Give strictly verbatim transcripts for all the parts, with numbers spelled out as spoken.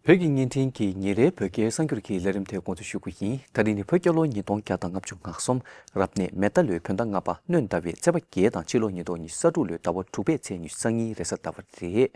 བོད་ཀྱི་བརྙན་འཕྲིན་གྱི་ཉིན་རེའི་བོད་སྐད་གསར་འགྱུར་གྱི་ལས་རིམ་དེ་འགོ་འཛུགས་ཞུ་རྒྱུ་ཡིན། ད་རིང་ནི་བོད་རྒྱལ་ལོ་ཉིས་སྟོང་བརྒྱ་དང་ལྔ་བཅུ་ང་གསུམ། རབ་གནས་མེ་རྟ་ལོའི་བོད་ཟླ་ལྔ་པ་སྣྲོན་ཟླ་བའི་ཚེས་པ་བརྒྱད་དང་ཕྱི་ལོ་ཉིས་སྟོང་ཉི་ཤུ་རྩ་དྲུག་ལོའི་ཟླ་བ་དྲུག་པའི་ཚེས་ཉི་ཤུ་རྩ་གཉིས་རེས་གཟའ་ཟླ་བ་རེད།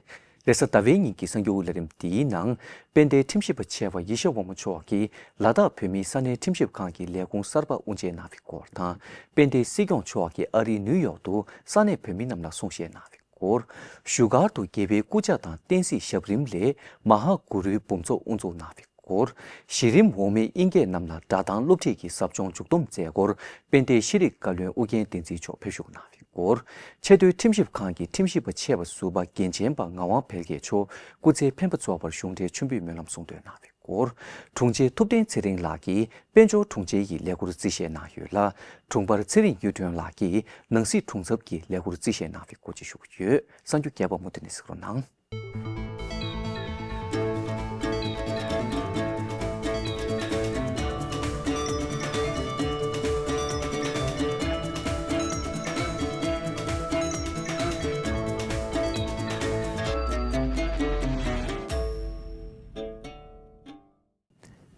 རེས་གཟའ་ཟླ་བའི་ཉིན་གྱི་གསར་འགྱུར་ལས་རིམ་འདིའི་ནང་། དཔལ་ལྡན་ཁྲིམས་ཞིབ་པ་ཆེ་བ་ཡེ་ཤེས་དབང་མོ་མཆོག་གིས་ལ་དྭགས་བོད་མིའི་ས་གནས་ཁྲིམས་ཞིབ་ཁང་གི་ལས་ཁུངས་གསར་པ་དབུ་འབྱེད་གནང་བའི་སྐོར་དང་། དཔལ་ལྡན་སྲིད་སྐྱོང་མཆོག་གིས་ཨ་རིའི་ནིའུ་ཡོག་ཏུ་ས་གནས་བོད་མི་རྣམས་ལ་གསུང་བཤད་གནང་བའི་སྐོར། བཞུགས་སྒར་དུ་རྒྱལ་བའི་སྐུ་ཕྱག་དང་བསྟན་སྲིད་ཞབས་རིམ་ལས་མ་ཧཱ་གུ་རུའི་འབུམ་ཚོགས་དབུ་འཛུགས་གནང་བའི་སྐོར། གཞི་རིམ་འོག་མའི་དབྱིན་སྐད་རྣམས་ལ་སྒྲ་གདངས་སློབ་ཁྲིད་ཀྱི་ཟབ་སྦྱོང་མཇུག་བསྡོམས་མཛད་སྒོར་དཔལ་ལྡན་ཤེས་རིག་བཀའ་བློན་ཨུ་རྒྱན་བསྟན་འཛིན་མཆོག་ཕེབས་བཞུགས་གནང་བའི་སྐོར། ཆེས་མཐོའི་ཁྲིམས་ཞིབ་ཁང་གི་ཁྲིམས་ཞིབ་པ་ཆེ་བ་ཟུར་པ་འགན་ཆེན་པ་ངག་དབང་འཕེལ་རྒྱས་མཆོག་སྐུ་ཚེ་འཕེན་པ་རྫོགས་པར་གཞུང་འབྲེལ་མཆོད་འབུལ་སྨོན་ལམ་གསུང་འདོན་གནང་བའི་སྐོར། དྲུང་ཆེ་ཐུབ་བསྟན་ཚེ་རིང་ལགས་ཀྱིས་དཔལ་འབྱོར་དྲུང་ཆེ་ཡི་ལས་ཁུར་རྩིས་བཞེས་གནང་ཡོད་ལ། དྲུང་འཕར་ཚེ་རིང་གཡུ་སྒྲོན་ལགས་ཀྱིས་ནང་སྲིད་དྲུང་ཚབ་ཀྱི་ལས་ཁུར་རྩིས་བཞེས་གནང་བའི་སྐོར་བཅས་ཞུ་གི་ཡོད། གསར་འགྱུར་རྒྱས་པ་མུ་མཐུད་ནས་གཟིགས་རོགས་གནང་།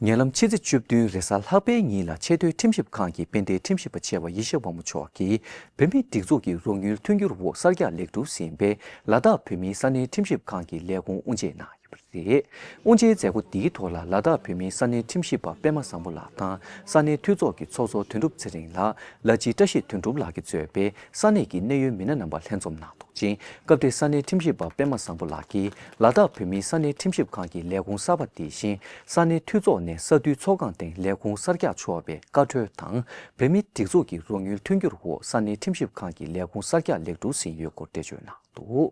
ཉེ་ལམ་ཕྱི་ཚེས་བཅུ་བདུན་རེས་གཟའ་ལྷག་པའི་ཉིན་ལ་ཆེས་མཐོའི་ཁྲིམས་ཞིབ་ཁང་གི་དཔལ་ལྡན་ཁྲིམས་ཞིབ་པ་ཆེ་བ་ཡེ་ཤེས་དབང་མོ་མཆོག་གིས་བོད་མིའི་སྒྲིག་འཛུགས་ཀྱི་རོགས་དངུལ་མཐུན་འགྱུར་འོག་གསར་རྒྱག་ལེགས་གྲུབ་ཟིན་པའི་ལ་དྭགས་བོད་མིའི་ས་གནས་ཁྲིམས་ཞིབ་ཁང་གི་ལས་ཁུངས་དབུ་འབྱེད་གནང་ཡོད་པ་རེད། དབུ་འབྱེད་མཛད་སྒོ་འདིའི་ཐོག་ལ་ལ་དྭགས་བོད་མིའི་ས་གནས་ཁྲིམས་ཞིབ་པ་པད་མ་བཟང་པོ་ལགས་དང་ས་གནས་འཐུས་ཚོགས་ཀྱི་ཚོགས་གཙོ་དོན་གྲུབ་ཚེ་རིང་ལགས། ལ་སྤྱི་བཀྲ་ཤིས་དོན་གྲུབ་ལགས་ཀྱིས་གཙོས་པའི་ས་གནས་ཀྱི་གནད་ཡོད་མི་སྣ་རྣམ་པ་ལྷན་འཛོམས་གནང་འདུག་ཅིང་། སྐབས་དེར་ས་གནས་ཁྲིམས་ཞིབ་པ་པད་མ་བཟང་པོ་ལགས་ཀྱིས་ལ་དྭགས་བོད་མིའི་ས་གནས་ཁྲིམས་ཞིབ་ཁང་གི་ལས་ཁུངས་གསར་པ་དེ་བཞིན་ས་གནས་འཐུས་ཚོགས་ནས་ས་འཐུས་ཚོགས་ཁང་སྟེང་ལས་ཁུངས་གསར་རྒྱག་ཆོག་པའི་བཀའ་འཁྲོལ་དང་བོད་མིའི་སྒྲིག་འཛུགས་ཀྱི་རོགས་དངུལ་མཐུན་འགྱུར་འོག་ས་གནས་ཁྲིམས་ཞིབ་ཁང་གི་ལས་ཁུངས་གསར་རྒྱག་ལེགས་གྲུབ་ཟིན་ཡོད་སྐོར་འགྲེལ་བརྗོད་གནང་འདུག།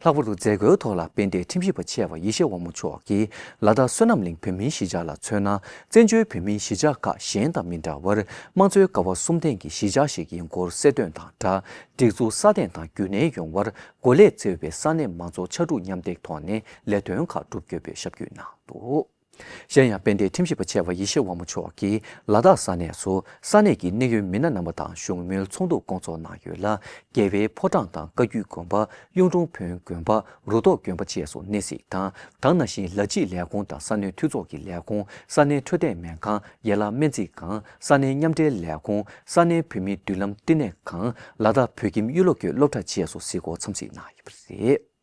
ལྷག་པར་དུ་མཛད་སྒོའི་ཐོག་ལ་དཔལ་ལྡན་ཁྲིམས་ཞིབ་པ་ཆེ་བ་ཡེ་ཤེས་དབང་མོ་མཆོག་གིས་ལ་དྭགས་བསོད་ནམས་གླིང་བོད་མིའི་གཞིས་ཆགས་ལ་མཚོན་ན། བཙན་བྱོལ་བོད་མིའི་གཞིས་ཆགས་ཁག་གཞན་དང་མི་འདྲ་བར་དམངས་གཙོའི་ཀ་བ་གསུམ་ལྡན་གྱི་གཞིས་ཆགས་ཤིག་ཡིན་སྐོར་གསལ་སྟོན་དང་སྦྲགས། སྒྲིག་འཛུགས་སྲ་བརྟན་དང་རྒྱུན་གནས་ཡོང་བར་འགོ་ལས་བརྩེ་བའི་ས་གནས་མང་ཚོགས་ཕྱར་གྲུ་མཉམ་འདེགས་ཐོག་ནས་ལས་དོན་ཁག་བསྒྲུབ་དགོས་པའི་ཞབས་སྐྱོན་གནང་འདུག། གཞན་ཡང་དཔལ་ལྡན་ཁྲིམས་ཞིབ་པ་ཆེ་བ་ཡེ་ཤེས་དབང་མོ་མཆོག་གིས་ལ་དྭགས་ས་གནས་སུ་ས་གནས་ཀྱི་གནད་ཡོད་མི་སྣ་རྣམ་པ་དང་བཞུགས་མོལ་ཚོགས་འདུ་སྐོང་ཚོགས་གནང་ཡོད་ལ། རྒྱལ་བའི་ཕོ་བྲང་དང་བཀའ་བརྒྱུད་དགོན་པ། གཡུང་དྲུང་བོན་དགོན་པ། རུ་ཐོག་དགོན་པ་བཅས་སུ་གནས་གཟིགས་དང་། དེ་ནང་བཞིན་ལ་སྤྱིའི་ལས་ཁུངས་དང་ས་གནས་འཐུས་ཚོགས་ཀྱི་ལས་ཁུངས། ས་གནས་འཕྲོད་བསྟེན་སྨན་ཁང་། ཡན་ལག་སྨན་རྩིས་ཁང་། ས་གནས་མཉམ་འབྲེལ་ལས་ཁུངས། ས་གནས་བོད་མིའི་མདུན་ལམ་བསྟི་གནས་ཁང་། ལ་དྭགས་བོད་ཁྱིམ་གཡུ་ལོ་བཀོད་སློབ་གྲྭ་བཅས་སུ་གཟིགས་སྐོར་འཚམས་གཟིགས་གནང་ཡོད་པ་རེད།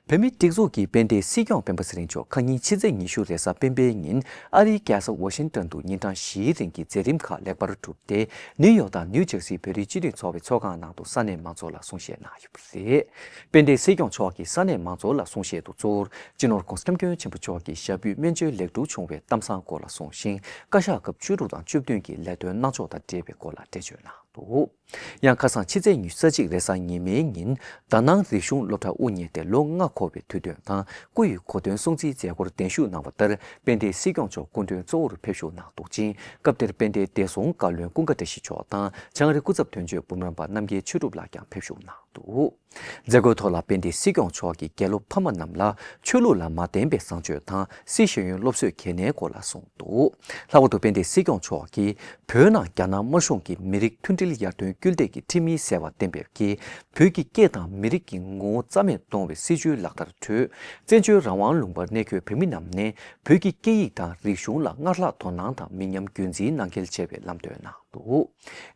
བོད་མིའི་སྒྲིག་འཛུགས་ཀྱི་དཔལ་ལྡན་སྲིད་སྐྱོང་སྤེན་པ་ཚེ་རིང་མཆོག་ཁ་ཉིན་ཕྱི་ཚེས་ཉི་ཤུ་རེས་གཟའ་སྤེན་པའི་ཉིན་ཨ་རིའི་རྒྱལ་ས་ཝ་ཤིང་ཏོན་དུ་ཉིན་གྲངས་བཞིའི་རིང་གི་མཛད་རིམ་ཁག་ལེགས་པར་གྲུབ་སྟེ། ནིའུ་ཡོག་དང་ནིའུ་ཇར་སིའི་བོད་རིགས་སྤྱི་མཐུན་ཚོགས་པའི་ཚོགས་ཁང་ནང་དུ་ས་གནས་མང་ཚོགས་ལ་གསུང་བཤད་གནང་ཡོད་པ་རེད། དཔལ་ལྡན་སྲིད་སྐྱོང་མཆོག་གིས་ས་གནས་མང་ཚོགས་ལ་གསུང་བཤད་དུ་གཙོ་བོར་སྤྱི་ནོར་༧གོང་ས་༧སྐྱབས་མགོན་ཆེན་པོ་མཆོག་གི་ཞབས་པུས་སྨན་བཅོས་ལེགས་གྲུབ་བྱུང་བའི་གཏམ་བཟང་སྐོར་ལ་གསུངས་ཤིང་། བཀའ་ཤག་སྐབས་བཅུ་དྲུག་དང་བཅུ་བདུན་གྱི་ལས་དོན་གནང་ཕྱོགས་དང་འབྲེལ་བའི་སྐོར་ལ་འགྲེལ་བརྗོད་གནང་འདུག། ཡང་ཁ་སང་ཕྱི་ཚེས་ཉི་ཤུ་རྩ་གཅིག་རེས་གཟའ་ཉི་མའི་ཉིན་དཱ་ནང་རིག་གཞུང་སློབ་གྲྭ་དབུ་བརྙེས་ཏེ་ལོ་ལྔ་འཁོར་བའི་དུས་སྟོན་དང་སྐུ་ཡི་གོ་སྟོན་སྲུང་བརྩིའི་མཛད་སྒོར་གདན་ཞུ་གནང་བ་ལྟར་དཔལ་ལྡན་སྲིད་སྐྱོང་མཆོག་སྐུ་མགྲོན་གཙོ་བོར་ཕེབས་བཞུགས་གནང་འདུག་ཅིང་། སྐབས་དེར་དཔལ་ལྡན་བདེ་སྲུང་བཀའ་བློན་ཀུན་དགའ་བཀྲ་ཤིས་མཆོག་དང་བྱང་ཨ་རིའི་སྐུ་ཚབ་དོན་གཅོད་འབུམ་རམས་པ་རྣམ་རྒྱལ་ཆོས་གྲུབ་ལགས་ཀྱང་ཕེབས་བཞུགས་གནང་འདུག། མཛད་སྒོའི་ཐོག་ལ་དཔལ་ལྡན་སྲིད་སྐྱོང་མཆོག་གིས་དགེ་སློབ་ཕ་མ་རྣམས་ལ་ཆོས་ལུགས་ལ་མ་བརྟེན་པའི་བཟང་སྤྱོད་དང་སྲིད་ཤེས་ཡོན་སློབ་གསོའི་གལ་གནད་སྐོར་ལ་གསུངས་འདུག། ལྷག་པར་དུ་དཔལ་ལྡན་སྲིད་སྐྱོང་མཆོག་གིས་བོད་ནང་རྒྱ་ནག་དམར་གཞུང་གིས་མི་རིགས་མཐུན་སྒྲིལ་ཡར་ཐོན་སྐུལ་འདེད་ཀྱི་ཁྲིམས་ཡིག་ཟེར་བ་གཏན་འབེབས་ཀྱིས་བོད་ཀྱི་སྐད་དང་མི་རིགས་ཀྱི་ངོ་བོ་རྩ་མེད་གཏོང་བའི་སྲིད་བྱུས་ལག་བསྟར་ཁྲོད། བཙན་བྱོལ་རང་དབང་ལུང་པར་གནས་འཁོད་བོད་མི་རྣམས་ནས་བོད་ཀྱི་སྐད་ཡིག་དང་རིག་གཞུང་ལ་སྔར་ལྷག་དོ་སྣང་དང་མི་ཉམས་རྒྱུན་འཛིན་གནང་གལ་ཆེ་བའི་ལམ་སྟོན་གནང་འདུག།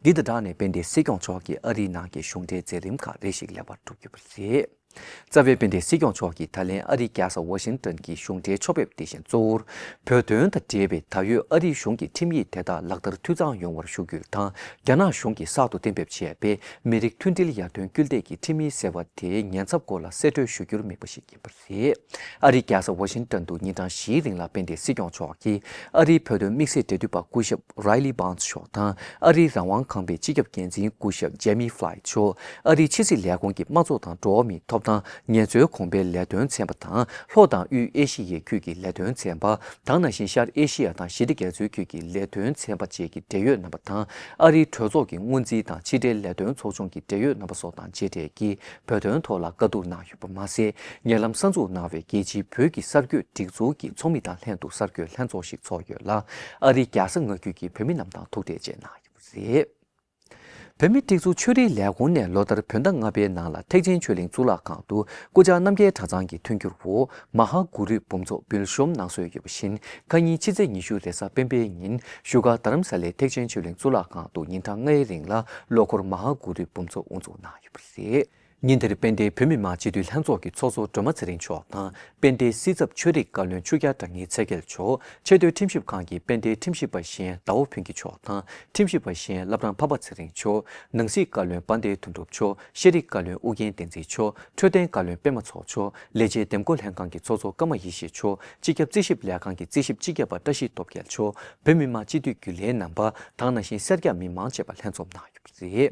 འདི་དང་སྦྲགས་ནས་དཔལ་ལྡན་སྲིད་སྐྱོང་མཆོག་གིས་ཨ་རིའི་ནང་གི་གཞུང་འབྲེལ་མཛད་རིམ་ཁག་རེ་ཞིག་ལེགས་པར་གྲུབ་ཡོད་པ་རེད། རྩ་བའི་དཔལ་ལྡན་སྲིད་སྐྱོང་མཆོག་གིས་ད་ལན་ཨ་རིའི་རྒྱལ་ས་ཝ་ཤིང་ཏོན་གྱི་གཞུང་འབྲེལ་ཕྱོགས་ཕེབས་དེ་བཞིན་གཙོ་བོར། བོད་དོན་དང་འབྲེལ་བའི་ད་ཡོད་ཨ་རིའི་གཞུང་གི་ཁྲིམས་ཡིག་དེ་དག་ལག་བསྟར་འཐུས་ཚང་ཡོང་བར་ཞུ་རྒྱུ་དང་། རྒྱ་ནག་གཞུང་གིས་གསར་དུ་གཏན་འབེབས་བྱས་པའི་མི་རིགས་མཐུན་སྒྲིལ་ཡར་ཐོན་སྐུལ་འདེད་ཀྱི་ཁྲིམས་ཡིག་ཟེར་བ་དེའི་ཉེན་ཚབས་སྐོར་ལ་གསལ་བཀྲོལ་ཞུ་རྒྱུར་དམིགས་པ་ཞིག་ཡིན་པ་རེད། ཨ་རིའི་རྒྱལ་ས་ཝ་ཤིང་ཏོན་དུ་ཉིན་གྲངས་བཞིའི་རིང་ལ་དཔལ་ལྡན་སྲིད་སྐྱོང་མཆོག་གིས་ཨ་རིའི་བོད་དོན་དམིགས་བསལ་འབྲེལ་མཐུད་པ་སྐུ་ཞབས་རའི་ལི་བཱནས་མཆོག་དང་། ཨ་རིའི་རང་དབང་ཁང་པའི་སྤྱི་ཁྱབ་འགན་འཛིན་སྐུ་ཞབས་ཇེ་མི་ཧྥི་ལའི་མཆོག། ཨ་རིའི་ཕྱི་སྲིད་ལས་ཁུངས་ཀྱི་དམངས་གཙོ་དང་འགྲོ་བ་མིའི་ཐོབ་ཐང་། ངལ་རྩོལ་གོང་འཕེལ་ལས་དོན་ཚན་པ་དང་། ལྷོ་དང་དབུས་ཨེ་ཤི་ཡའི་ཁུལ་གྱི་ལས་དོན་ཚན་པ། དེ་ནང་བཞིན་ཤར་ཨེ་ཤི་ཡ་དང་ཞི་བདེ་རྒྱ་མཚོའི་ཁུལ་གྱི་ལས་དོན་ཚན་པ་བཅས་ཀྱི་འབྲེལ་ཡོད་རྣམ་པ་དང་། ཨ་རིའི་གྲོས་ཚོགས་ཀྱི་སྔོན་རྩིས་དང་ཕྱི་འབྲེལ་ལས་དོན་ཚོགས་ཆུང་གི་འབྲེལ་ཡོད་རྣམ་པ་སོགས་དང་མཇལ་འཕྲད་ཀྱིས་བོད་དོན་ཐོག་ལ་བཀའ་བསྡུར་གནང་ཡོད་པ་མ་ཟད། ཉེ་ལམ་གསར་འཛུགས་གནང་བའི་རྒྱལ་སྤྱིའི་བོད་ཀྱི་གསར་འགོད་སྒྲིག་འཛུགས་ཀྱི་ཚོགས་མི་དང་ལྷན་དུ་གསར་འགོད་ལྷན་ཚོགས་ཤིག་ཚོགས་ཡོད་ལ། ཨ་རིའི་རྒྱལ་ས་མངའ་ཁུལ་གྱི་བོད་མི་རྣམས་དང་ཐུག་འཕྲད་བཅས་གནང་ཡོད་པ་རེད། བོད་མིའི་སྒྲིག་འཛུགས་ཆོས་རིག་ལས་ཁུངས་ནས་ལོ་ལྟར་བོད་ཟླ་ལྔ་པའི་ནང་ལ་ཐེག་ཆེན་ཆོས་གླིང་གཙུག་ལག་ཁང་དུ་སྐུ་བཅར་རྣམ་རྒྱལ་གྲྭ་ཚང་གི་མཐུན་འགྱུར་འོག་མ་ཧཱ་གུ་རུའི་འབུམ་ཚོགས་འབུལ་གཤོམ་གནང་སྲོལ་ཡོད་པ་བཞིན། ཁ་ཉིན་ཕྱི་ཚེས་ཉི་ཤུ་རེས་གཟའ་སྤེན་པའི་ཉིན་བཞུགས་སྒར་རྡ་རམ་ས་ལའི་ཐེག་ཆེན་ཆོས་གླིང་གཙུག་ལག་ཁང་དུ་ཉིན་གྲངས་ལྔའི་རིང་ལ་ལོ་འཁོར་མ་ཧཱ་གུ་རུའི་འབུམ་ཚོགས་དབུ་འཛུགས་གནང་ཡོད་པ་རེད། ཉིན་དེར་དཔལ་ལྡན་བོད་མི་མང་སྤྱི་འཐུས་ལྷན་ཚོགས་ཀྱི་ཚོགས་གཙོ་སྒྲོལ་མ་ཚེ་རིང་མཆོག་དང་། དཔལ་ལྡན་སྲིད་ཚབ་ཆོས་རིག་བཀའ་བློན་ཆོས་རྒྱལ་དྲང་ངེས་ཚེ་རྒྱལ་མཆོག་ཆེས་མཐོའི་ཁྲིམས་ཞིབ་ཁང་གི་དཔལ་ལྡན་ཁྲིམས་ཞིབ་པ་གཞན་ཟླ་བ་ཕུན་སྐྱིད་མཆོག་དང་། ཁྲིམས་ཞིབ་པ་གཞན་བླ་བྲང་འཕགས་པ་ཚེ་རིང་མཆོག་ནང་སྲིད་བཀའ་བློན་དཔལ་ལྡན་དོན་གྲུབ་མཆོག་ཤེས་རིག་བཀའ་བློན་ཨུ་རྒྱན་བསྟན་འཛིན་མཆོག་འཕྲོད་བསྟེན་བཀའ་བློན་པད་མ་ཚོགས་མཆོག་ལས་བྱེད་འདེམས་བསྐོ་ལྷན་ཁང་གི་ཚོགས་གཙོ་ཀརྨ་ཡེ་ཤེས་མཆོག་སྤྱི་ཁྱབ་རྩིས་ཞིབ་ལས་ཁང་གི་རྩིས་ཞིབ་སྤྱི་ཁྱབ་པ་བཀྲ་ཤིས་སྟོབས་རྒྱལ་མཆོག་བོད་མི་མང་སྤྱི་འཐུས་རྒྱུན་ལས་རྣམ་པ་དང་ནང་བཞིན་སེར་སྐྱ་མི་མང་བཅས་པ་ལྷན་འཛོམས་གནང་ཡོད་པ་རེད།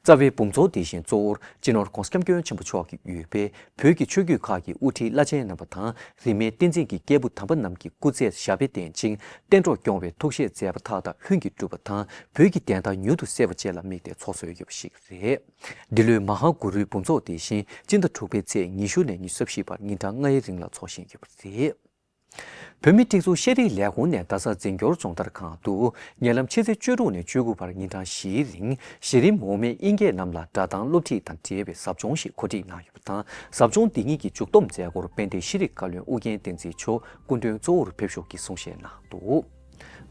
རྩ་བའི་འབུམ་ཚོགས་དེ་བཞིན་གཙོ་བོར་སྤྱི་ནོར་༧གོང་ས་༧སྐྱབས་མགོན་ཆེན་པོ་མཆོག་གིས་དབུས་པའི་བོད་ཀྱི་ཆོས་བརྒྱུད་ཁག་གི་དབུ་ཁྲིད་བླ་ཆེན་རྣམ་པ་དང་རིས་མེད་བསྟན་འཛིན་གྱི་སྐྱེས་བུ་དམ་པ་རྣམས་ཀྱི་སྐུ་ཚེ་ཞབས་པད་བརྟན་ཅིང་བསྟན་འགྲོར་སྐྱོང་བའི་ཐུགས་བཞེད་མཛད་པ་མཐའ་དག་ལྷུན་གྱིས་གྲུབ་པ་དང་བོད་ཀྱི་བདེན་མཐའ་མྱུར་དུ་གསལ་བ་བཅས་ལ་དམིགས་ཏེ་ཚོགས་སྲོལ་ཡོད་པ་ཞིག་རེད། འདི་ལོའི་མ་ཧཱ་གུ་རུའི་འབུམ་ཚོགས་དེ་བཞིན་སྤྱི་ཟླ་དྲུག་པའི་ཚེས་ཉི་ཤུ་ནས་ཉི་ཤུ་རྩ་བཞི་བར་ཉིན་གྲངས་ལྔའི་རིང་ལ་འཚོགས་བཞིན་ཡོད་པ་རེད། བོད་མིའི་སྒྲིག་འཛུགས་ཤེས་རིག་ལས་ཁུངས་ནས་རྡ་ས་རྫིང་སྐྱོར་སྦྱོང་བརྡར་ཁང་དུ་ཉེ་ལམ་ཕྱི་ཚེས་བཅུ་དྲུག་ནས་བཅུ་དགུ་བར་ཉིན་གྲངས་བཞིའི་རིང་གཞི་རིམ་འོག་མའི་དབྱིན་སྐད་རྣམས་ལ་སྒྲ་གདངས་སློབ་ཁྲིད་དང་འབྲེལ་བའི་ཟབ་སྦྱོང་ཞིག་གོ་སྒྲིག་གནང་ཡོད་པ་དང་། ཟབ་སྦྱོང་འདི་ཉིད་ཀྱི་མཇུག་བསྡོམས་མཛད་སྒོར་དཔལ་ལྡན་ཤེས་རིག་བཀའ་བློན་ཨུ་རྒྱན་བསྟན་འཛིན་མཆོག་སྐུ་མགྲོན་གཙོ་བོར་ཕེབས་ཞུགས་ཀྱིས་གསུང་བཤད་གནང་འདུག་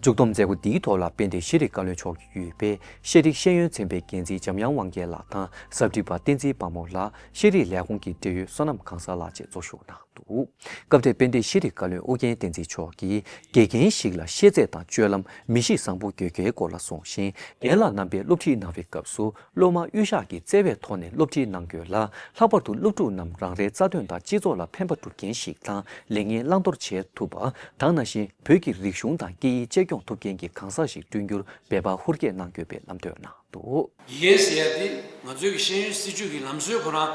མཇུག་བསྡོམས་མཛད་སྒོ་འདིའི་ཐོག་ལ་དཔལ་ལྡན་ཤེས་རིག་བཀའ་བློན་མཆོག་གིས་དབུས་པའི་ཤེས་རིག་ཤེས་ཡོན་ཚན་པའི་འགན་འཛིན་འཇམ་དབྱངས་དབང་རྒྱལ་ལགས་དང་ཟབ་ཁྲིད་པ་བསྟན་འཛིན་དཔལ་མོ་ལགས། ཤེས་རིག་ལས་ཁུངས་ཀྱི་འབྲེལ་ཡོད་བསོད་ནམས་གང་ཟག་ལགས་བཅས་གཙོ་བཞུགས་གནང་འདུག་སྐབས་དེར་དཔལ་ལྡན་ཤེས་རིག་བཀའ་བློན་ཨུ་རྒྱན་བསྟན་འཛིན་མཆོག་གིས་དགེ་རྒན་ཞིག་ལ་ཤེས་ཚད་དང་སྤྱོད་ལམ་མི་གཤིས་བཟང་པོ་དགོས་གལ་སྐོར་ལ་གསུངས་ཤིང་། རྒན་ལགས་རྣམ་པས་སློབ་ཁྲིད་གནང་བའི་སྐབས་སུ་སློབ་མ་དབུས་ཞག་གིས་བརྩེ་བའི་ཐོག་ནས་སློབ་ཁྲིད་གནང་དགོས་ལ། ལྷག་པར་དུ་སློབ་ཕྲུག་རྣམས་རང་རེའི་རྩ་དོན་དང་སྤྱི་ཚོགས་ལ་ཕན་པ་སྒྲུབ་མཁན་ཞིག་དང་ལས་ངན་བླང་དོར་བྱེད་ཐུབ་པ་དང་ནང་བཞིན་བོད་ཀྱི་རིག་གཞུང་དང་སྐད་ཡིག་གཅེས་སྐྱོང་ཐུབ་མཁན་གྱི་གང་ཟག་ཞིག་བསྐྲུན་རྒྱུར་འབད་པ་ཧུར་བསྐྱེད་གནང་དགོས་པའི་ལམ་སྟོན་གནང་འདུག་དགེ་རྒན་ཟེར་ཡ་དེ་ང་ཚོའི་གི་ཤེས་ཡོན་སྲིད་བྱུས་ཀྱི་ལམ་སྲོལ་ཁོ་རང་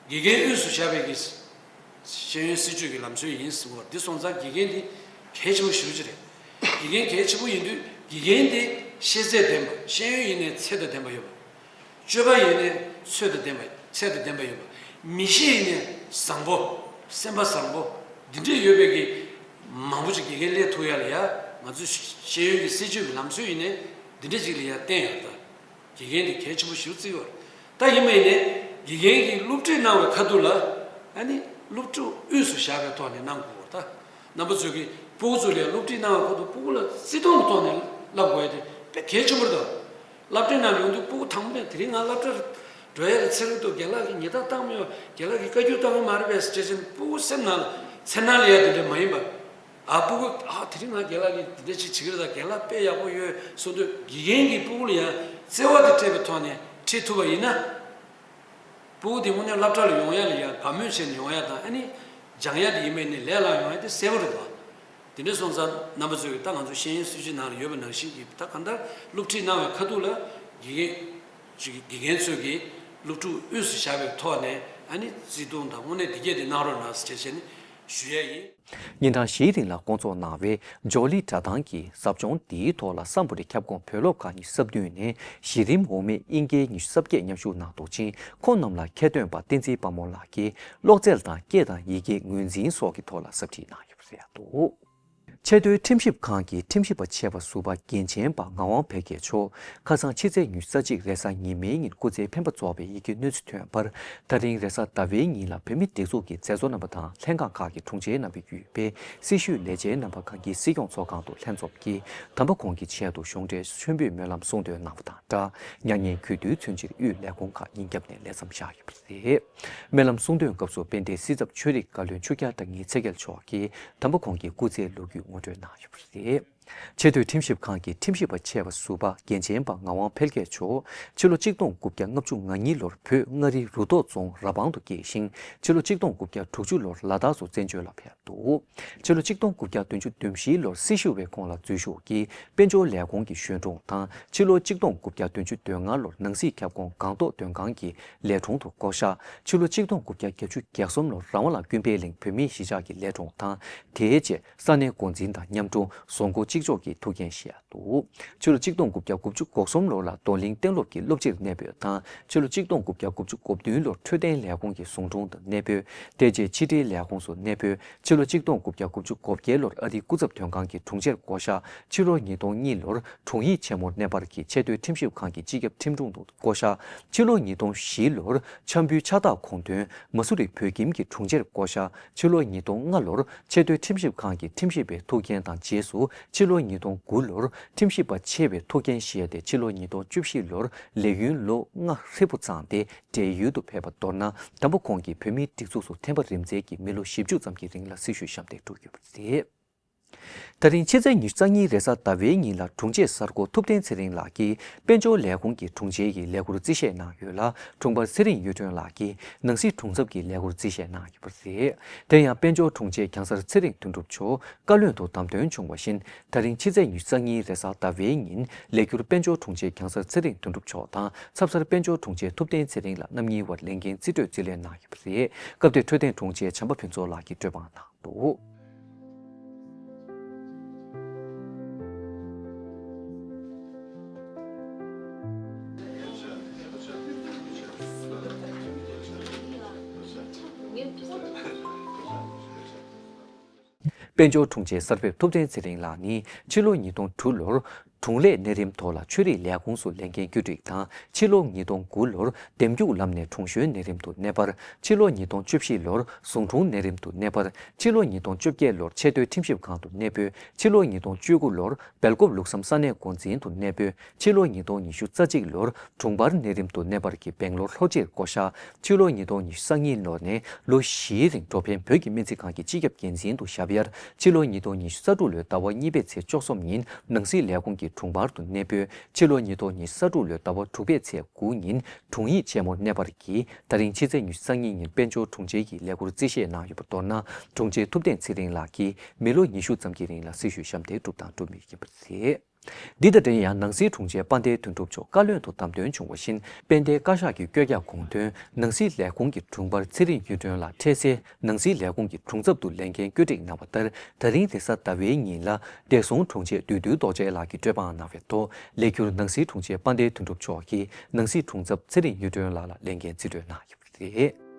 དགེ་རྒན་དབུས་སུ་བཞག་པའི་གི་ཤེས་ཡོན་སྲིད་བྱུས་ཀྱི་ལམ་སྲོལ་ཡིན་ཟེར་བ་འདི་སོང་ཙང་དགེ་རྒན་དེ་གལ་ཆེན་པོ་ཞེ་པོ་ཅིག་རེད། དགེ་རྒན་གལ་ཆེན་པོ་ཡིན་དུས་དགེ་རྒན་དེ་ཤེས་ཚད་ལྡན་པ། ཤེས་ཡོན་ཡིན་ནའི་ཚད་དང་ལྡན་པ་ཡོད་པ། སྤྱོད་པ་ཡིན་ནའི་ཚད་དང་ལྡན་པ། ཚད་དང་ལྡན་པ་ཡོད་པ། མི་གཤིས་ཡིན་ནའི་བཟང་པོ། སེམས་པ་བཟང་པོ། འདི་འདྲས་ཡོད་པའི་གི་མང་པོ་ཅིག་དགེ་རྒན་སླེབས་ཐུབ་ཡ་ལ་ཡ་ང་ཚོའི་ཤེས་ཡོན་གྱི་སྲིད་བྱུས་ཀྱི་ལམ་སྲོལ་ཡིན་ནའི་འདི་འདྲས་ཅིག་ལ་ཡ་བརྟེན་ཡོད་ད། དགེ་རྒན་དེ་གལ་ཆེན་པོ་ཞེ་པོ་བརྩི་གི་ཡོད་རེད། ད་ཡིན་པ་ཡིན་ནའི་དགེ་རྒན་གྱིས་སློབ་ཁྲིད་གནང་བའི་ཁ་ཐུག་ལ་ཨ་ནི་སློབ་ཕྲུག་དབུས་སུ་བཞག་པའི་ཐོག་ནས་གནང་དགོས་པ་རེད་ད། རྣམ་པ་ཚོས་ཀྱིས་སྤུ་གུ་ཚོ་ལ་སློབ་ཁྲིད་གནང་བའི་ཁ་ཐུག་སྤུ་གུ་ལ་བརྩི་མཐོང་གི་ཐོག་ནས་བསླབ་དགོས་ཡ་དེ་དཔེ་གལ་ཆེན་པོ་རེད་ད། སློབ་གྲྭའི་ནང་ཡོང་དུས་སྤུ་གུ་དང་པོ་ནས་དེ་རིང་ང་སློབ་གྲྭར་འགྲོ་ཡ་རེད་ཟེར་གྱི་འདུག་རྒན་ལགས་ཀྱིས་ཉེས་རྡུང་བཏང་མེད་པ། རྒན་ལགས་ཀྱིས་བཀའ་བཀྱོན་བཏང་གི་མ་རེད་པས་ཟེར་བྱས་ནས་སྤུ་གུ་སེམས་ནང་ལ་འཚེར་སྣང་སླེབས་ཡ་དེ་འདྲ་མ་ཡིན་པ། ཨ་སྤུ་གུ་ཨ་དེ་རིང་ང་རྒན་ལགས་ཀྱིས་འདི་འདྲ་ཅིག་བྱེད་ཀྱི་རེད་ད། རྒན་ལགས་དཔེ་ཡག་པོ་ཡོད་གསུངས་དུས་དགེ་རྒན་གྱིས་སྤུ་གུ་ལ་ཡང་བརྩེ་བ་དེ་སྤྲད་པའི་ཐོག་ནས་ཁྲིད་ཐུབ་པ་ཡིན་ན། སྤུ་གུ་དེ་དངོས་གནས་སློབ་གྲྭ་ལ་ཡོང་ཡ་ལ་ཡང་དགའ་མོས་བྱས་ནས་ཡོང་ཡ་དང་ཨ་ནི་སྦྱང་ཡ་དེ་ཡིན་པས་ནི་ལས་བླངས་ཡོང་ཡ་དེ་གསལ་པོ་རེད་དོ། དེ་འདྲ་སོང་ཙང་རྣམ་པ་ཚོས་ཀྱིས་ད་ང་ཚོ་ཤེས་ཡོན་སྲིད་བྱུས་ནང་ལ་ཡོད་པ་ནང་བཞིན་གྱི་ད་གང་ལྟར་སློབ་ཁྲིད་གནང་བའི་ཁ་ཐུག་ལ་དགེ་རྒན་ཅིག་དགེ་རྒན་ཚོས་ཀྱིས་སློབ་ཕྲུག་དབུས་སུ་བཞག་པའི་ཐོག་ནས་ཨ་ནི་བརྩི་མཐོང་དང་དངོས་གནས་བདེ་སྐྱིད་དེ་གནང་རོགས་གནང་ཟེར་བྱས་བྱས་ནས་ཞུ་ཡ་ཡིན། ཉིན་གྲངས་བཞིའི་རིང་ལ་སྐོང་ཚོགས་གནང་བའི་ཇོ་ལི་སྒྲ་གདངས་ཀྱི་ཟབ་སྦྱོང་འདིའི་ཐོག་ལ་སམ་བྷོ་ཊའི་ཁྱབ་ཁོངས་བོད་སློབ་ཁག་ཉི་ཤུ་རྩ་བདུན་ནས་གཞི་རིམ་འོག་མའི་དབྱིན་སྐད་ཉི་ཤུ་རྩ་བརྒྱད་མཉམ་ཞུགས་གནང་འདུག་ཅིང་། ཁོང་རྣམས་ལ་ཁ་འདོན་པ་བསྟན་འཛིན་དཔལ་མོ་ལགས་ཀྱིས་གློག་རྫས་དང་སྐད་དང་ཡི་གེ་ངོས་འཛིན་སོགས་ཀྱི་ཐོག་ལ་ཟབ་ཁྲིད་གནང་ཡོད་པ་རེད་འདུག་ཆེས་མཐོའི་ཁྲིམས་ཞིབ་ཁང་གི་ཁྲིམས་ཞིབ་པ་ཆེ་བ་ཟུར་པ་འགན་འཆིང་པ་ངག་དབང་འཕེལ་རྒྱས་མཆོག་ཁ་སང་ཕྱི་ཚེས་ཉི་ཤུ་རྩ་གཅིག་རེས་གཟའ་ཉི་མའི་ཉིན་སྐུ་ཚེ་འཕེན་པ་རྫོགས་པའི་ཡི་གེ་གནོད་འཚེ་ཐོན་པར། ད་རིང་རེས་གཟའ་ཟླ་བའི་ཉིན་ལ་བོད་མིའི་སྒྲིག་འཛུགས་ཀྱི་མཛད་གཙོ་རྣམ་པ་དང་ལྷན་ཁང་ཁག་གི་དྲུང་ཆེ་རྣམ་པ་ཡོད་པའི་སྲི་ཞུའི་ལས་བྱེད་རྣམ་པ་གང་གི་སྲིད་སྐྱོང་ཚོགས་ཁང་དུ་ལྷན་འཛོམས་ཀྱིས་དམ་པ་ཁོང་གི་ཆེད་དུ་གཞུང་འབྲེལ་མཆོད་འབུལ་སྨོན་ལམ་གསུང་འདོན་གནང་བ་དང་སྦྲགས། མྱ་ངན་གུས་འདུད་མཚོན་ཕྱིར་དབུས་ལས་ཁུངས་ཁག་ཉིན་རྒྱབ་ནས་ལས་མཚམས་བཞག་ཡོད་པ་རེད། སྨོན་ལམ་གསུང་འདོན་སྐབས་སུ་དཔལ་ལྡན་སྲིད་ཚབ་ཆོས་རིག་བཀའ་བློན་ཆོས་རྒྱལ་གྲགས་ངེས་ཚེ་རྒྱལ་མཆོག་གིས་དམ་པ་ཁོང་གི་སྐུ་ཚེའི་ལོ་རྒྱུས་ངོ་སྤྲོད་གནང་ཡོད་པ་རེད། ཆེས་མཐོའི་ཁྲིམས་ཞིབ་ཁང་གི་ཁྲིམས་ཞིབ་པ་ཆེ་བ་ཟུར་པ་འགན་འཆིང་པ་ངག་དབང་འཕེལ་རྒྱས་མཆོག་ཕྱི་ལོ་གཅིག་སྟོང་དགུ་བརྒྱ་ལྔ་བཅུ་ང་གཉིས་ལོར་བོད་མངའ་རིས་རུ་ཐོག་རྫོང་ར་སྦང་དུ་སྐྱེས་ཤིང་། ཕྱི་ལོ་གཅིག་སྟོང་དགུ་བརྒྱ་དྲུག་ཅུ་ལོར་ལ་དྭགས་སུ་བཙན་བྱོལ་ལ་ཕེབས་འདུག་ཕྱི་ལོ་གཅིག་སྟོང་དགུ་བརྒྱ་བདུན་ཅུ་དོན་བཞི་ལོར་སྲི་ཞུ་བའི་ཁོངས་ལ་འཛུལ་ཞུགས་ཀྱིས་དཔལ་འབྱོར་ལས་ཁུངས་ཀྱི་གཞོན་དྲུང་དང་། ཕྱི་ལོ་གཅིག་སྟོང་དགུ་བརྒྱ་བདུན་ཅུ་དོན་ལྔ་ལོར་ནང་སྲིད་ཁྱབ་ཁོངས་སྒང་ཏོག་དོན་ཁང་གི་ལས་དྲུང་དུ་བསྐོ་གཞག་ཕྱི་ལོ་གཅིག་སྟོང་དགུ་བརྒྱ་བརྒྱད་ཅུ་གྱ་གསུམ་ལོར་རང་དབང་ལ་སྐུན་པའི་གླིང་བོད་མིའི་གཞིས་ཆགས་ཀྱི་ལས་དྲུང་དང་། དེའི་རྗེས་ས་གནས་འགོ་འཛིན་དང་མཉམ་དུ་བཟོ་འགོ་ གཅིག་ལྕོགས་ཀྱི་ཐུགས་འགན་བཞེས་ཡ་འདུག་ཕྱི་ལོ་ཆིག་སྟོང་དགུ་བརྒྱ་དགུ་བཅུ་གོ་གསུམ་ལོ་ལ་རྡོར་གླིང་གཏན་སློབ་ཀྱི་སློབ་སྤྱིར་གནས་སྤོས་དང་། ཕྱི་ལོ་ཆིག་སྟོང་དགུ་བརྒྱ་དགུ་བཅུ་གོ་བདུན་ལོར་འཕྲོད་བསྟེན་ལས་ཁུངས་ཀྱི་ཟུང་དྲུང་དུ་གནས་སྤོས། དེ་རྗེས་ཕྱི་དྲིལ་ལས་ཁུངས་སུ་གནས་སྤོས། ཕྱི་ལོ་ཆིག་སྟོང་དགུ་བརྒྱ་དགུ་བཅུ་གོ་བརྒྱད་ལོར་ཨ་རིའི་སྐུ་ཚབ་དོན་ཁང་གི་དྲུང་ཆེར་བསྐོ་བཞག་ཕྱི་ལོ་ཉིས་སྟོང་གཉིས་ལོར་དྲུང་ཡིག་ཆེན་མོར་གནས་སྤར་གྱིས་ཆེས་མཐོའི་ཁྲིམས་ཞིབ་ཁང་གི་སྤྱི་ཁྱབ་ཁྲིམས་དྲུང་དུ་བསྐོ་བཞག་ཕྱི་ལོ་ཉིས་སྟོང་བཞི་ལོར་འཆམ་བུའི་ཕྱག་རྟགས་ཁུངས་ཐོན་མ་སུ་རི་བོད་ཁྱིམ་གྱི་དྲུང་ཆེར་བསྐོ་བཞག་ཕྱི་ལོ་ཉིས་སྟོང་ལྔ་ལོར་ཆེས་མཐོའི་ཁྲིམས་ཞིབ་ཁང་གི་ཁྲིམས་ཞིབ་པའི་ཐུགས་འགན་དང་རྗེས་སུ་ཕྱི་ལོ་ཉིས་སྟོང་དགུ་ལོར་ཁྲིམས་ཞིབ་པ་ཆེ་བའི་ཐུགས་འགན་བཞེས་ཏེ། ཕྱི་ལོ་ཉིས་སྟོང་བཅུ་བཞི་ལོར་ལས་ཡུན་ལོ་ལྔ་ཧྲིལ་པོ་ཚང་སྟེ་བགྲེས་ཡོལ་དུ་ཕེབས་པ། མདོར་ན་དམ་པ་ཁོང་གིས་བོད་མིའི་སྒྲིག་འཛུགས་སུ་ཐེམ་པ་རིམ་འཛེགས་ཀྱིས་མི་ལོ་བཞི་བཅུ་ཙམ་གྱི་རིང་ལ་སྲི་ཞུ་ཞབས་འདེགས་བསྒྲུབས་ཡོད་པ་རེད། ད་རིང་ཕྱི་ཚེས་ཉི་ཤུ་རྩ་གཉིས་རེས་གཟའ་ཟླ་བའི་ཉིན་ལ་དྲུང་ཆེ་གསར་བསྐོ་ཐུབ་བསྟན་ཚེ་རིང་ལགས་ཀྱིས་དཔལ་འབྱོར་ལས་ཁུངས་ཀྱི་དྲུང་ཆེ་ཡི་ལས་འཁུར་རྩིས་བཞེས་གནང་ཡོད་ལ། དྲུང་འཕར་ཚེ་རིང་གཡུ་སྒྲོན་ལགས་ཀྱིས་ནང་སྲིད་དྲུང་ཚབ་ཀྱི་ལས་འཁུར་རྩིས་བཞེས་གནང་ཡོད་པ་རེད། དེ་ཡང་དཔལ་འབྱོར་དྲུང་ཆེ་གྱང་སར་ཚེ་རིང་དོན་གྲུབ་མཆོག་བཀའ་བློན་དུ་བདམས་ཐོན་བྱུང་བ་བཞིན། ད་རིང་ཕྱི་ཚེས་ཉི་ཤུ་རྩ་གཉིས་རེས་གཟའ་ཟླ་བའི་ཉིན་ལས་འཁུར་དཔལ་འབྱོར་དྲུང་ཆེ་གྱང་སར་ཚེ་རིང་དོན་གྲུབ་མཆོག་དང་ཚབ་གསར་དཔལ་འབྱོར་དྲུང་ཆེ་ཐུབ་བསྟན་ཚེ་རིང་ལགས་རྣམ་གཉིས་བར་ལས་འགན་རྩིས་སྤྲོད་རྩིས་ལེན་གནང་ཡོད་པ་རེད། སྐབས་དེར་འཕྲོད་བསྟེན་དྲུང་ཆེ་བྱམས་པ་ཕུན་ཚོགས་ལགས་ཀྱིས་གྲོས་པ་གནང་འདུག་དཔལ་འབྱོར་དྲུང་ཆེ་གསར་ཕེབས་ཐུབ་བསྟན་ཚེ་རིང་ལགས་ནི་ཕྱི་ལོ་ཉིས་སྟོང་དྲུག་ལོར་དྲུང་ལས་གནས་རིམ་ཐོག་ལ་ཆོས་རིག་ལས་ཁུངས་སུ་ལས་འགན་བཀོད་སྒྲིག་དང་། ཕྱི་ལོ་ཉིས་སྟོང་དགུ་ལོར་འདེམས་རྒྱུགས་ལམ་ནས་དྲུང་གཞོན་གནས་རིམ་དུ་གནས་སྤར། ཕྱི་ལོ་ཉིས་སྟོང་བཅུ་བཞི་ལོར་ཟུང་དྲུང་གནས་རིམ་དུ་གནས་སྤར། ཕྱི་ལོ་ཉིས་སྟོང་བཅོ་བརྒྱད་ལོར་ཆེས་མཐོའི་ཁྲིམས་ཞིབ་ཁང་དུ་གནས་སྤོས། ཕྱི་ལོ་ཉིས་སྟོང་བཅུ་དགུ་ལོར་སྦེལ་ཀོབ་ལུགས་བསམ་ས་གནས་འགོ་འཛིན་དུ་གནས་སྤོས། ཕྱི་ལོ་ཉིས་སྟོང་ཉི་ཤུ་རྩ་གཅིག་ལོར་དྲུང་འཕར་གནས་རིམ་དུ་གནས་སྤར་གྱིས་སྦེང་ལོར་ལྷོ་སྤྱིར་བསྐོ་བཞག་ཕྱི་ལོ་ཉིས་སྟོང་ཉི་ཤུ་རྩ་གཉིས་ལོ་ནས་ལོ་བཞིའི་རིང་འགྲོ་ཕན་བོད་ཀྱི་སྨན་རྩིས་ཁང་གི་སྤྱི་ཁྱབ་འགན་འཛིན་དུ་ཞབས་ཡར། ཕྱི་ལོ་ཉིས་སྟོང་ཉི་ཤུ་རྩ་དྲུག་ལོའི་ཟླ་བ་གཉིས་པའི་ཚེས་བཅུ་གསུམ་ཉིན་ནང་སྲིད་ལས་ཁུངས་ཀྱི་དྲུང་འཕར་དུ་གནས་སྤོས། ཕྱི་ལོ་ཉིས་སྟོང་ཉི་ཤུ་རྩ་དྲུག་ལོའི་ཟླ་བ་དྲུག་པའི་ཚེས་དགུ་ཉིན་དྲུང་ཡིག་ཆེན་མོར་གནས་སྤར་གྱིས་ད་རིང་ཕྱི་ཚེས་ཉི་ཤུ་རྩ་གཉིས་ཉིན་དཔལ་འབྱོར་དྲུང་ཆེ་ཡི་ལས་འཁུར་རྩིས་བཞེས་གནང་ཡོད་པ། མདོར་ན་དྲུང་ཆེ་ཐུབ་བསྟན་ཚེ་རིང་ལགས་ཀྱིས་མི་ལོ་ཉི་ཤུ་ཙམ་གྱི་རིང་ལ་སྲི་ཞུ་ཞབས་འདེགས་བསྒྲུབས་དང་སྒྲུབ་མུས་ཡིན་པ་རེད། འདི་དང་འབྲེལ་ཡང་ནང་སྲིད་དྲུང་ཆེ་དཔལ་ལྡན་དོན་གྲུབ་མཆོག་བཀའ་བློན་དུ་བདམས་ཐོན་བྱུང་བ་བཞིན། དཔལ་ལྡན་བཀའ་ཤག་གི་བཀོད་རྒྱ་དགོངས་དོན་ནང་སྲིད་ལས་ཁུངས་ཀྱི་དྲུང་འཕར་ཚེ་རིང་གཡུ་སྒྲོན་ལགས་འཕྲལ་སེལ་ནང་སྲིད་ལས་ཁུངས་ཀྱི་དྲུང་ཚབ་ཏུ་ལས་འགན་བཀོད་སྒྲིག་གནང་བ་ལྟར། ད་རིང་རེས་གཟའ་ཟླ་བའི་ཉིན་ལ་བདེ་སྲུང་དྲུང་ཆེ་བདུད་འདུལ་རྡོ་རྗེ་ལགས་ཀྱིས་གྲོས་པ་གནང་བའི་ཐོག་ལས་འཁུར་ནང་སྲིད་དྲུང་ཆེ་དཔལ་ལྡན་དོན་གྲུབ་མཆོག་གིས་ནང་སྲིད་དྲུང་ཚབ་ཚེ་རིང་གཡུ་སྒྲོན་ལགས་ལ་ལས་འགན་རྩིས་སྤྲོད་གནང་ཡོད་པ་རེད།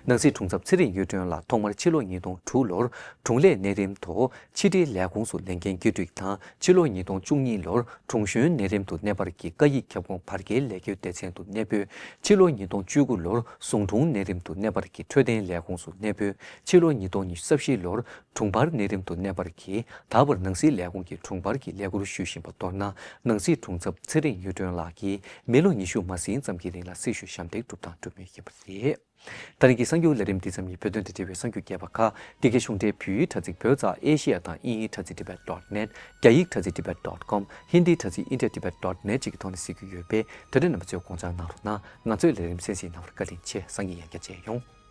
ནང་སྲིད་དྲུང་ཚབ་ཚེ་རིང་གཡུ་སྒྲོན་ལགས་ཐོག་མར་ཕྱི་ལོ་ཉིས་སྟོང་དྲུག་ལོར་དྲུང་ལས་གནས་རིམ་ཐོག་ཕྱི་དྲིལ་ལས་ཁུངས་སུ་ལས་འགན་བཀོད་སྒྲིག་དང་། ཕྱི་ལོ་ཉིས་སྟོང་བཅུ་གཉིས་ལོར་དྲུང་གཞོན་གནས་རིམ་དུ་གནས་སྤར་གྱིས་བཀའ་ཡིག་ཁྱབ་ཁོངས་བར་བརྒལ་ལས་འགུལ་སྡེ་ཚན་དུ་གནས་སྤོས། ཕྱི་ལོ་ཉིས་སྟོང་བཅུ་དགུ་ལོར་ཟུང་དྲུང་གནས་རིམ་དུ་གནས་སྤར་གྱིས་འཕྲོད་བསྟེན་ལས་ཁུངས་སུ་གནས་སྤོས། ཕྱི་ལོ་ཉིས་སྟོང་ཉི་ཤུ་རྩ་བཞི་ལོར་དྲུང་འཕར་གནས་རིམ་དུ་གནས་སྤར་གྱིས་ད་བར་ནང་སྲིད་ལས་ཁུངས་ཀྱི་དྲུང་འཕར་གྱི་ལས་ཁུར་ཞུ་བཞིན་པ། མདོར་ན་ནང་སྲིད་དྲུང་ཚབ་ཚེ་རིང་གཡུ་སྒྲོན་ལགས་ཀྱིས་མི་ལོ་ཉི་ཤུ་མ་ཟིན་ཙམ་གྱི་རིང་ལ་སྲི་ཞུ་ཞབས་འདེགས་བསྒྲུབས་དང་སྒྲུབ་མུས་ཡིན་པ་རེད། ད་རིང་གི་གསར་འགྱུར་ལས་རིམ་འདི་ཙམ་ཡིན། བོད་དོན་དང་འབྲེལ་བའི་གསར་འགྱུར་རྒྱས་པ་ཁག་འདི་གའི་གཞུང་འབྲེལ་བོད་ཡིག་དྲ་ཚིགས་བོད་ཙ་ཨེ་ཤི་ཡ་དང་དབྱིན་ཡིག་དྲ་ཚིགས་tibet dot net། རྒྱ་ཡིག་དྲ་ཚིགས་tibet dot com། ཧིན་དིའི་དྲ་ཚིགས་india tibet dot net བཅས་ཀྱི་ཐོག་ནས་གཟིགས་རྒྱུ་ཡོད་པས། དེ་འདྲ་རྣམ་པ་ཚོས་དགོངས་འཇགས་གནང་རོགས་གནང་། ང་ཚོའི་ལས་རིམ་གསན་གཟིགས་གནང་བར་བཀའ་དྲིན་ཆེ། སང་ཉིན་ཡང་བསྐྱར་མཇལ་ཡོང་།